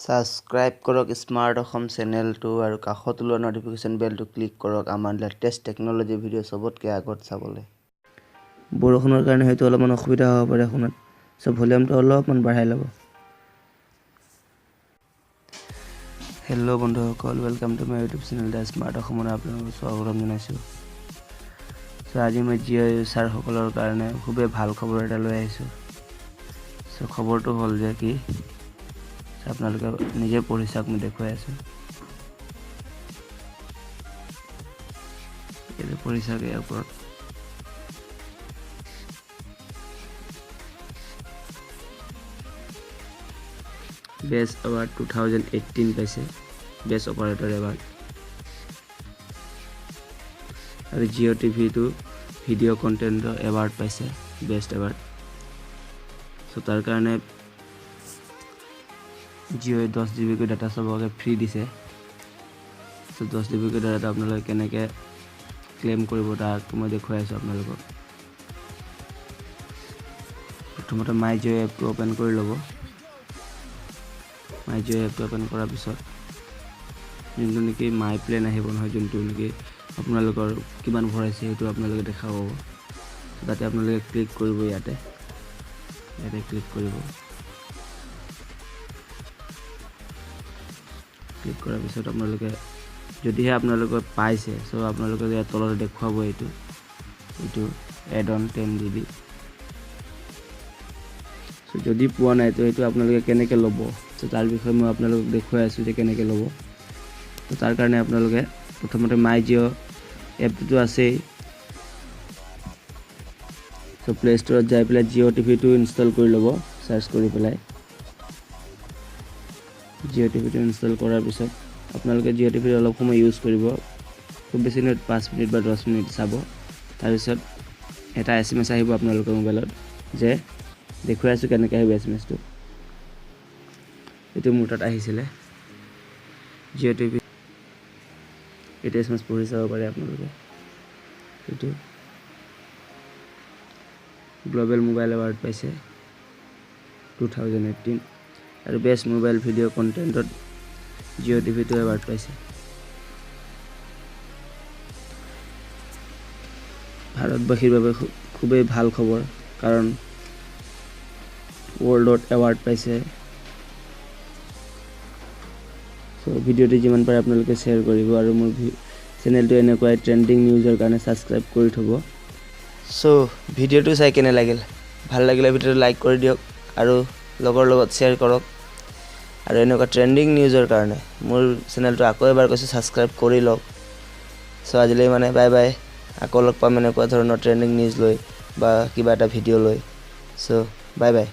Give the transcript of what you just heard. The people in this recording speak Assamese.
ছাবস্ক্ৰাইব কৰক স্মাৰ্ট অসম চেনেলটো আৰু কাষত ওলোৱা ন'টিফিকেশ্যন বেলটো ক্লিক কৰক আমাৰ লেটেষ্ট টেকন'লজি ভিডিঅ' চবতকৈ আগত চাবলৈ। বৰষুণৰ কাৰণে হয়তো অলপমান অসুবিধা হ'ব পাৰে শুনাত, চ' ভলিউমটো অলপমান বঢ়াই ল'ব। হেল্ল' বন্ধুসকল, welcome to my YouTube channel the smart অসমত আপোনালোকক স্বাগতম জনাইছোঁ। চ' আজি মই জিঅ' ইউজাৰসকলৰ কাৰণে খুবেই ভাল খবৰ এটা লৈ আহিছোঁ। চ' খবৰটো হ'ল যে কি, আপোনালোকে নিজে পঢ়ি চাওক, মই দেখুৱাই আছোঁ। এইটো পঢ়ি চাওক ইয়াৰ ওপৰত। বেষ্ট এৱাৰ্ড 2018 পাইছে, বেষ্ট অপাৰেটৰ এৱাৰ্ড। আৰু জিঅ' টিভিটো ভিডিঅ' কণ্টেণ্টৰ এৱাৰ্ড পাইছে, বেষ্ট এৱাৰ্ড। চ' তাৰ কাৰণে জিঅ'ই 10 জিবিকৈ ডাটা চবকে ফ্ৰী দিছে। চ' 10 জিবিকৈ ডাটাটো আপোনালোকে কেনেকৈ ক্লেইম কৰিব তাক মই দেখুৱাই আছোঁ আপোনালোকক। প্ৰথমতে মাই জিঅ' এপটো অ'পেন কৰি ল'ব। মাই জিঅ' এপটো অ'পেন কৰাৰ পিছত যোনটো নেকি মাই প্লেন আহিব নহয়, যোনটো নেকি আপোনালোকৰ কিমান ভৰাইছে সেইটো আপোনালোকে দেখা পাব। তাতে আপোনালোকে ক্লিক কৰিব, ইয়াতে ইয়াতে ক্লিক কৰিব। ক্লিক কৰাৰ পিছত আপোনালোকে যদিহে আপোনালোকে পাইছে, চ' আপোনালোকে ইয়াত তলতে দেখুৱাব এইটো এইটো এড অন 10 জিবি। চ' যদি পোৱা নাই তো সেইটো আপোনালোকে কেনেকৈ ল'ব, চ' তাৰ বিষয়ে মই আপোনালোকক দেখুৱাই আছোঁ যে কেনেকৈ ল'ব। ত' তাৰ কাৰণে আপোনালোকে প্ৰথমতে মাই জিঅ' এপটোতো আছেই। চ' প্লে' ষ্ট'ৰত যাই পেলাই জিঅ' টিভিটো ইনষ্টল কৰি ল'ব, চাৰ্চ কৰি পেলাই। জিঅ' টিভিটো ইনষ্টল কৰাৰ পিছত আপোনালোকে জিঅ' টিভিটো অলপ সময় ইউজ কৰিব, খুব বেছি নহয় 5 মিনিট বা 10 মিনিট চাব। তাৰপিছত এটা SMS আহিব আপোনালোকৰ মোবাইলত, যে দেখুৱাই আছোঁ কেনেকৈ আহিব SMS-টো। এইটো মোৰ তাত আহিছিলে জিঅ' টিভি। এইটো SMS পঢ়ি চাব পাৰে আপোনালোকে। এইটো গ্ল'বেল মোবাইল এৱাৰ্ড পাইছে 2018 আৰু বেষ্ট মোবাইল ভিডিঅ' কণ্টেণ্টত জিঅ' টিভিটো এৱাৰ্ড পাইছে। ভাৰতবাসীৰ বাবে খুবেই ভাল খবৰ, কাৰণ ৱৰ্ল্ডত এৱাৰ্ড পাইছে। চ' ভিডিঅ'টো যিমান পাৰে আপোনালোকে শ্বেয়াৰ কৰিব আৰু মোৰ চেনেলটো এনেকুৱাই ট্ৰেণ্ডিং নিউজৰ কাৰণে ছাবস্ক্ৰাইব কৰি থ'ব। চ' ভিডিঅ'টো চাই কেনে লাগিল? ভাল লাগিলে ভিডিঅ'টো লাইক কৰি দিয়ক আৰু লগৰ লগত শ্বেয়াৰ কৰক। আৰু এনেকুৱা ট্ৰেণ্ডিং নিউজৰ কাৰণে মোৰ চেনেলটো আকৌ এবাৰ কৈছোঁ, ছাবস্ক্ৰাইব কৰি লওক। চ' আজিলৈ মানে বাই বাই, আকৌ লগ পাম এনেকুৱা ধৰণৰ ট্ৰেণ্ডিং নিউজ লৈ বা কিবা এটা ভিডিঅ' লৈ। চ' বাই বাই।